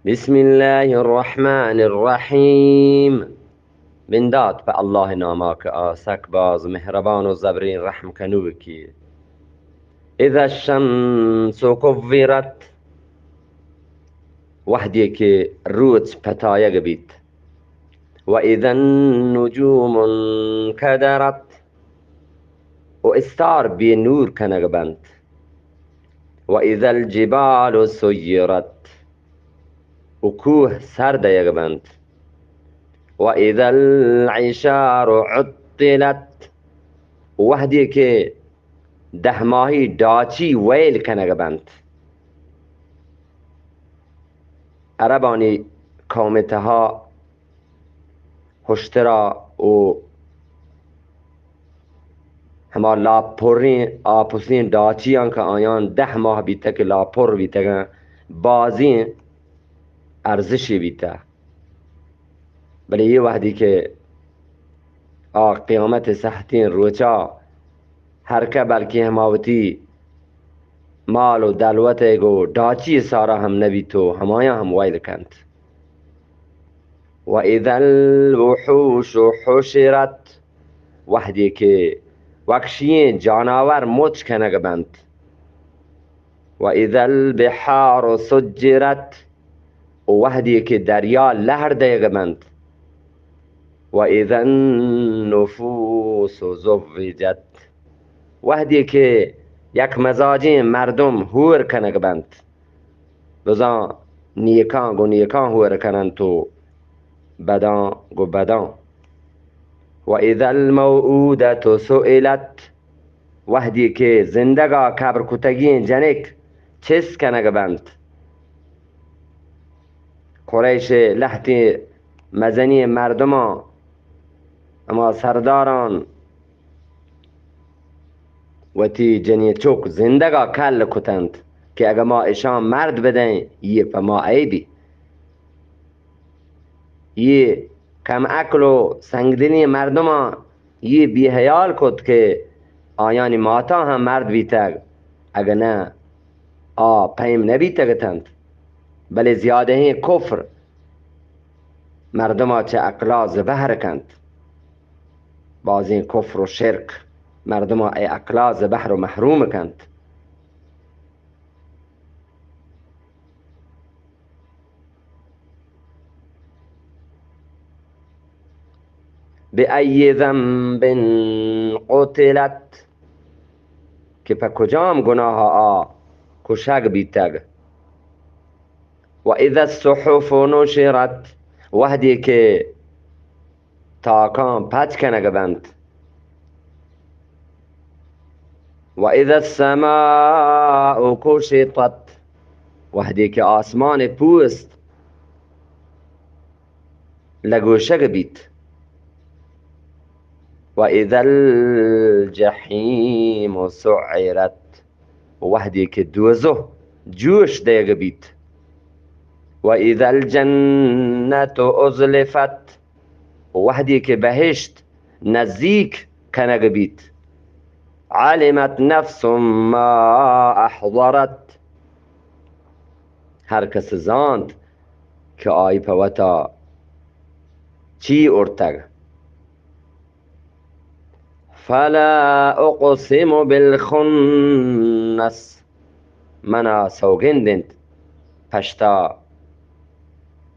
بسم الله الرحمن الرحيم. بندات پہ اللہ ءِ ناما کہ آ سک باز مہربان و زبریں رحم کنوکے. اذا الشمس كورت، وہدے کہ روچ پتایگ بیت. و اذا النجوم انكدرت، و استار بے نور کنگ بنت. و اذا الجبال سيرت، و کوہ سر دئیگ بنت. و اذا العشار عطلت، وہدے کہ دہ ماہی ڈاچی ویل کنگ بنت. عربانی قوم تہا ہشترا و ہما لاپ پریں آپسیں ڈاچیاں کہ آیان دہ ماہ بیتگ کہ لاپ پر بیتگاں، بازیں ارزشے بیتہ. بلے اے وہدی کہ آ قیامت سہتیں روچا ہر کہ بلکیں ہما وتی مال و دلوت ء گوں ڈاچی سارا ہم نہ بیت و ہمایاں ہم ویل کنت. و اذا الوحوش حشرت، وہدے کہ وکشییں جاناور مچ کنگ بنت. و اذا البحار سجرت، و وہدے کہ دریا لہر دئیگ بنت. و اذا النفوس زوجت، وہدے کہ یک مزاجیں مردم ہور کنگ بنت، بزاں نیکاں گوں نیکاں ہور کننت و بداں گوں بداں. و اذا الموءودة سئلت، وہدے کہ زندگا قبر کتگیں جنک چست کنگ بنت. قریش ء لہتیں مزنیں مردماں، ہما سرداران وتی جنیں چک زندگا کل کتنت کہ اگہ ما اشاں مرد بدئیں، یہ پہ ما عیبی. یہ کم عقل و سنگدلیں مردماں یہ بے حیال کت کہ آیانی ماتاں ہم مرد بیتگ، اگہ نہ آ پیم نہ بیتگ اتنت. بلے زیادہیں کفر مردما چہ عقلا زبہر کنت. بازیں کفر و شرک مردما اے عقلا زبہر و محروم کنت. بأي ذنب قتلت، کہ پہ کجام گناہ آ کشگ بیتگ. وإذا الصحف نشرت، وہدے کہ تاکاں پچ کنگ بنت. وإذا السماء كشطت، وہدے کہ آسمان پوست لگوشگ بیت. وإذا الجحيم سعرت، وہدے کہ دوزہ جوش دئیگ بیت. وإذا الجنة أزلفت، وہدے کہ بہشت نزیک کنگ بیت. علمت نفس ما أحضرت، ہر کس زانت کہ آئی پہ وتا چی اڑتگ. فلا أقسم بالخنس، منا سوگند انت پشتا،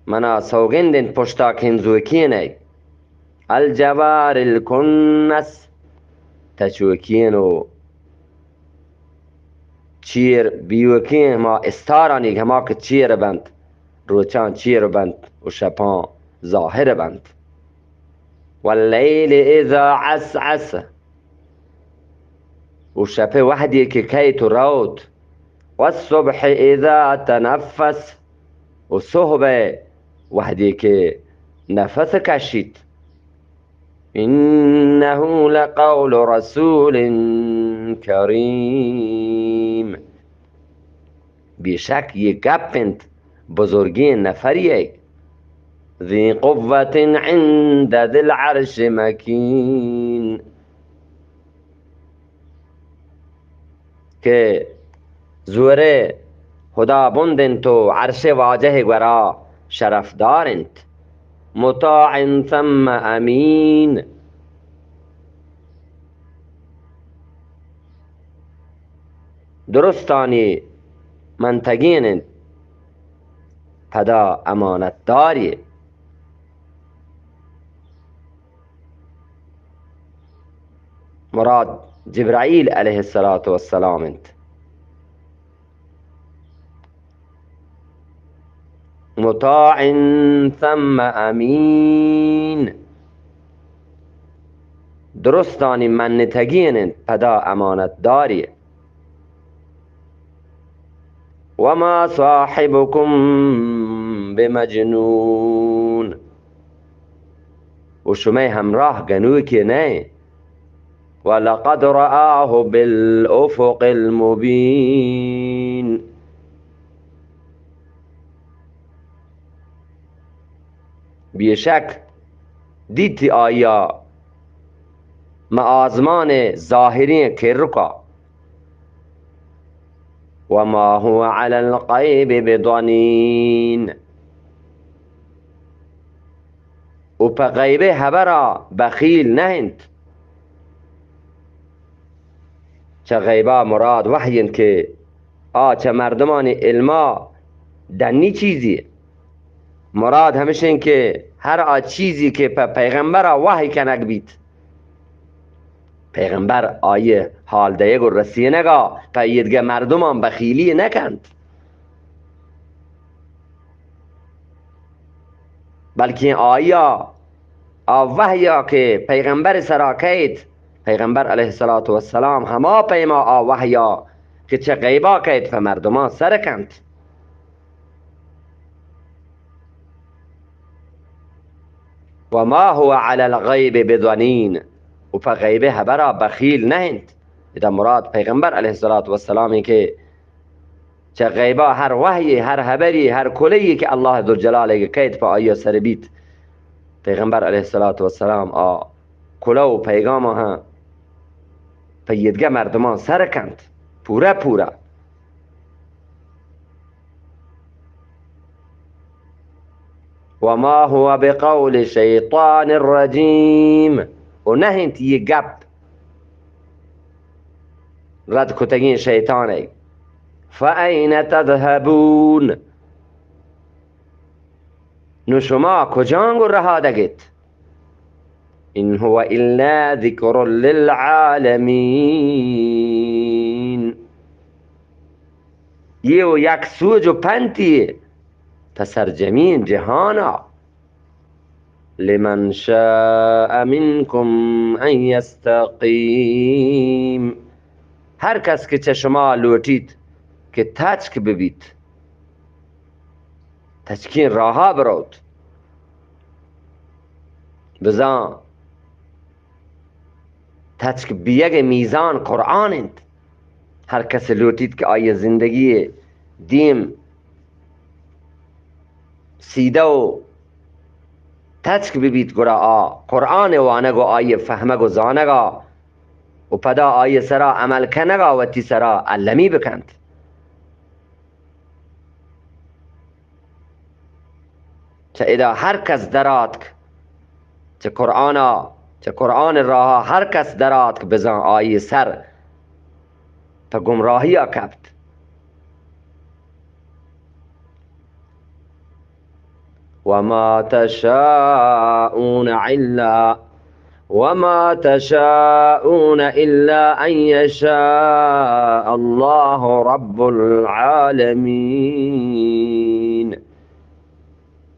منا سوگند انت پشتا کنزوکین ء. الجوار الکنس، تچوکین و چیر بیوکین، ہما استارانی ہما کہ چیر بنت، روچاں چیر بنت و شپاں ظاہر بنت. واللیل اذا عسعس، و شپ وہدے کہ کیت و روت. والصبح اذا تنفس، و صحب وہدے کہ نفس کشیت. إنه لقول رسول كريم، بے شک یہ گپ انت بزرگیں نفری ء. ذي قوة عند ذي العرش مكين، کہ زورے خدابند انت و عرش واجہ گورا شرفدار انت. مطاع ثم امین. درستانی منتگین انت، پدا امانتداری. مراد جبرائیل علیہ الصلوۃ والسلام انت. مطاع ثم امین. درستانی منتگین انت، پدا امانتداری. وما صاحبكم بمجنون. و شمئے ہمراہ گنوکے نئے. ولقد رآه بالافق المبین. بیشک دیتی آیا مہ آزمان ظاہریں کرکا. وما هو علی الغیب بضنین. و پہ غیبے ہبرا بخیل نہ انت. چہ غیبا مراد وحی انت کہ آ چہ مردمانی علما ڈنی چیزی. مراد ہمش انت کہ ہر آ چیزی کہ پہ پیغمبرا وحی کنگ بیت، پیغمبر آئی حال دئیگ و رسینگا پہ ایدگہ مردمان بخیلی نکنت، بلکیں آیا آ وحیا کہ پیغمبر سرا کئیت، پیغمبر علیہ الصلوۃ والسلام ہما پیما آ وحیا کہ چہ غیبا کئیت پہ مردمان سر کنت. وما هو علی الغیب بضنین، و پہ غیب ہبرا بخیل نہ انت. ادا مراد پیغمبر علیہ الصلوۃ والسلام کہ چہ غیبا ہر وحی، ہر ہبری، ہر کلہی کہ اللہ ذوالجلال ء کئیت پہ آئی سر بیت، پیغمبر علیہ الصلوۃ والسلام آ کلہ و پیغام ہاں پہ ایدگہ مردمان سر کنت پورا پورا. وما هو بقول شیطان الرجیم، و نہ انت یہ گپ رد کتگیں شیطان ء. فأین تذهبون، نو شما کجانگو رہادگ ات؟ ان هو الا ذکر للعالمین، یہ و یک سوج و پنتی پہ سرجمین جہانا. لمن شاء منکم ان یستقیم، ہر کس کہ چہ شما لوٹیت کہ تچک ببیت، تچکیں راہا بروت، بزاں تچک بیگ میزان قرآن انت. ہر کس لوٹیت کہ آئی زندگی دیم سیدہ و تچک ببیت، گڑا آ قرآن وانگ و آئی فہمگ و زانگا و پدا آئی سرا عمل کنگا وتی سرا المی بکنت. چہ ادا ہر کس دراتک چہ قرآنا، چہ قرآن راہا ہر کس دراتک، بزاں آئی سر پہ گمراہیا کپت. وما تشاءون الا وما تشاءون الا ان یشاء اللہ رب العالمین.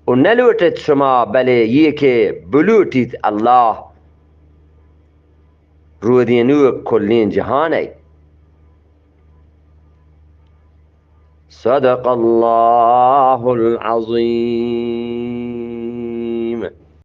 و نہ لوٹت شما، بلے یہ کہ بلوٹیت اللہ، رودینوک کلیں جہان ء. صدق اللہ العظیم.